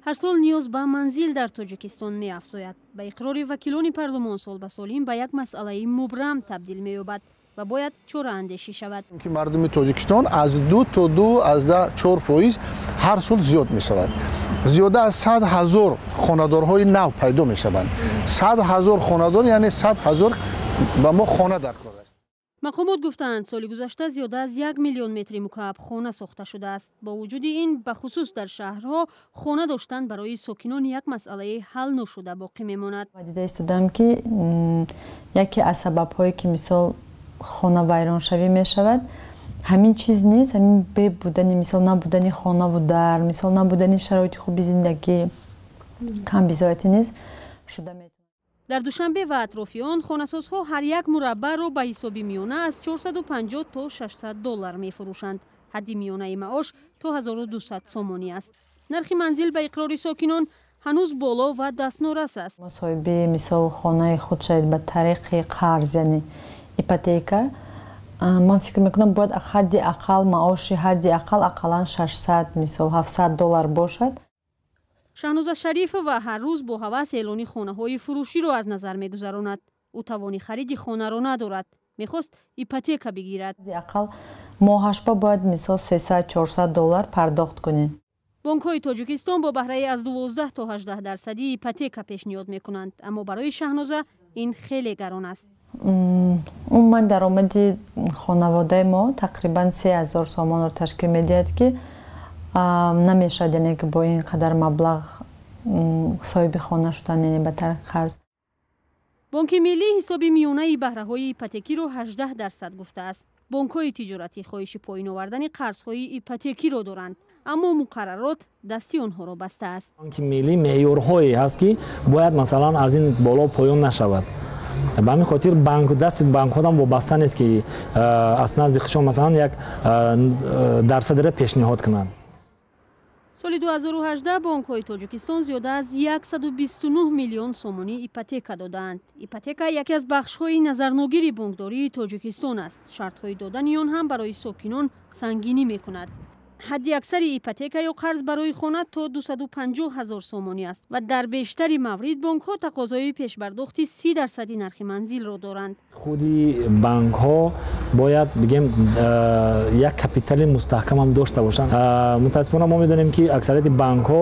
Ҳар сол ниёз ба манзил дар Тоҷикистон меафзояд. Ба иқрори вакилони парлумон, сол ба сол ин ба як масъалаи мубрам табдил меёбад ва бояд чораандешӣ шавад. Ки мардуми Тоҷикистон аз 2 то 2,4% ҳар сол зиёд мешавад. Зиёда аз 100 000 хонадорҳои нав пайдо мешаванд. 100 000 хонадор, яъне 100 000 ба мо хона дар кор аст. Мақомот гуфтаанд, соли гузашта зиёда аз 1 миллион метри мукааб хона сохта шудааст. Бо вуҷуди ин, бахусус дар шаҳрҳо хона доштан барои сокинон як масъалаи ҳал ношуда боқӣ мемонад. Дида истодам, ки яке аз сабабҳое, ки мисол хона вайроншавӣ мешавад, ҳамин чиз нест, ҳамин бебудани, мисол, набудани хонаву дар, мисол, набудани шароити хуби зиндагӣ, камбизоатӣ низ шуда метавонад. Дар Душанбе ва атрофи он хонасозҳо ҳар як мураббаъро ба ҳисоби миёна аз 450 то 600 доллар мефурӯшанд. Ҳадди миёнаи маош то 1200 сомонӣ аст. Нархи манзил, ба иқрори сокинон, ҳанӯз боло ва дастнорас аст. Соҳиби, мисол, хонаи худ шавед ба тариқи қарз, яъне ипотека, ман фикр мекунам, бояд ҳадди ақал маоши ҳадди ақал ақаллан 600, мисол, 700 доллар бошад. Шаҳноза Шарифова ҳар рӯз бо ҳавас эълони хонаҳои фурӯширо аз назар мегузаронад. Ӯ тавони хариди хонаро надорад, мехост ипотека бигирад. Ҳадди ақал моҳашба бояд, мисол, 300, 400 доллар пардохт кунем. Бонкҳои Тоҷикистон бо баҳраи аз 12 то 18 дарсадӣ ипотека пешниҳод мекунанд, аммо барои Шаҳноза ин хеле гарон аст. Умуман даромади хонаводаи мо тақрибан 3000 сомонро ташкил медиҳад, ки намешавад, яъне ки бо ин қадар маблағ соҳиби хона шудан, яъне ба тариқи қарз. Бонки Миллӣ ҳисоби миёнаи баҳраҳои ипотекиро 18% гуфтааст. Бонкҳои тиҷоратӣ хоҳиши поён овардани қарзҳои ипотекиро доранд, аммо муқаррарот дасти онҳоро бастааст. Бонки Миллӣ меъёрҳое ҳаст, ки бояд, масалан, аз ин боло поён нашавад. Ба ҳамин хотир банк, дасти банкҳоам вобаста нест, ки аз назди худшон, масалан, як дарсадеро пешниҳод кунанд. Соли 2018 бонкҳои Тоҷикистон зиёда аз 129 миллион сомонӣ ипотека додаанд. Ипотека яке аз бахшҳои назарногири бонкдории Тоҷикистон аст. Шартҳои додани он ҳам барои сокинон сангинӣ мекунад. Ҳадди аксари ипотека ё қарз барои хона то 250 ҳазор сомонӣ аст ва дар бештари маврид бонкҳо тақозои пешбардохти 30 дарсади нархи манзилро доранд. Худи банкҳо бояд, бигем, як капитали мустаҳкамам дошта бошанд. Мутаассифона, мо медонем, ки аксарияти банкҳо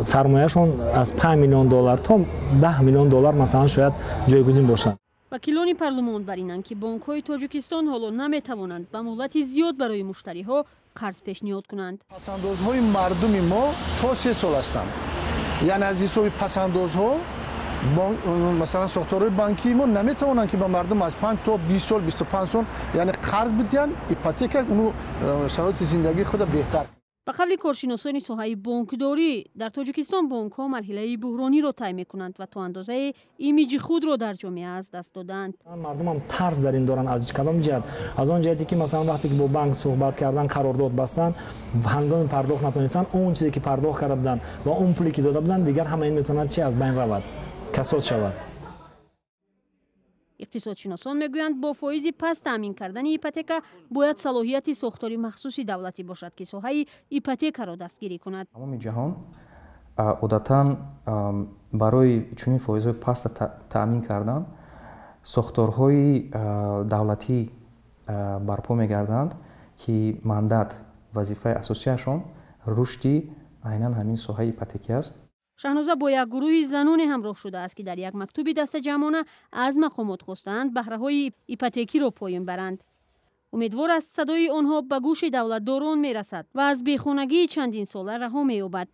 сармояшон аз 5 миллион доллар то 10 миллион доллар, масалан, шояд ҷойгузин бошанд. Вакилони парлумон бар инанд, ки бонкҳои Тоҷикистон ҳоло наметавонанд ба муҳлати зиёд барои муштариҳо қарз пешниҳод кунанд. Пасандозҳои мардуми мо то 3 сол ҳастанд, яъне аз ҳисоби пасандозҳо, масалан, сохторҳои банкии мо наметавонанд, ки ба мардум аз 5 то 20 сол, 25 сол, яъне қарз бидиҳанд, ипотека, шароити зиндагии худа беҳтар. Ба қавли коршиносони соҳаи бонкдорӣ, дар Тоҷикистон бонкҳо марҳилаи буҳрониро тай мекунанд ва то андозае имиҷи худро дар ҷомеа аз даст додаанд. Мардумам тарс дар ин доранд. Аз кадом ҷиҳат? Аз он ҷиҳате, ки, масалан, вақте ки бо банк суҳбат кардан, қарордод бастан, ҳангоми пардохт натонистан, он чизе ки пардохт карда буданд ва он пуле ки дода буданд, дигар ҳама ин метавонад чи аз байн равад, касод шавад. Иқтисодшиносон мегӯянд, бо фоизи паст таъмин кардани ипотека бояд салоҳияти сохтори махсуси давлатӣ бошад, ки соҳаи ипотекаро дастгирӣ кунад. Тамоми ҷаҳон одатан барои чунин фоизҳои паста таъмин кардан сохторҳои давлатӣ барпо мегарданд, ки мандат, вазифаи асосияшон рушди айнан ҳамин соҳаи ипотекӣ аст. Шаҳноза бо як гурӯҳи заноне ҳамроҳ шудааст, ки дар як мактуби дастаҷамъона аз мақомот хостаанд баҳраҳои ипотекиро поён баранд. Умедвор аст, садои онҳо ба гӯши давлатдорон мерасад ва аз бехонагии чандинсола раҳо меёбад.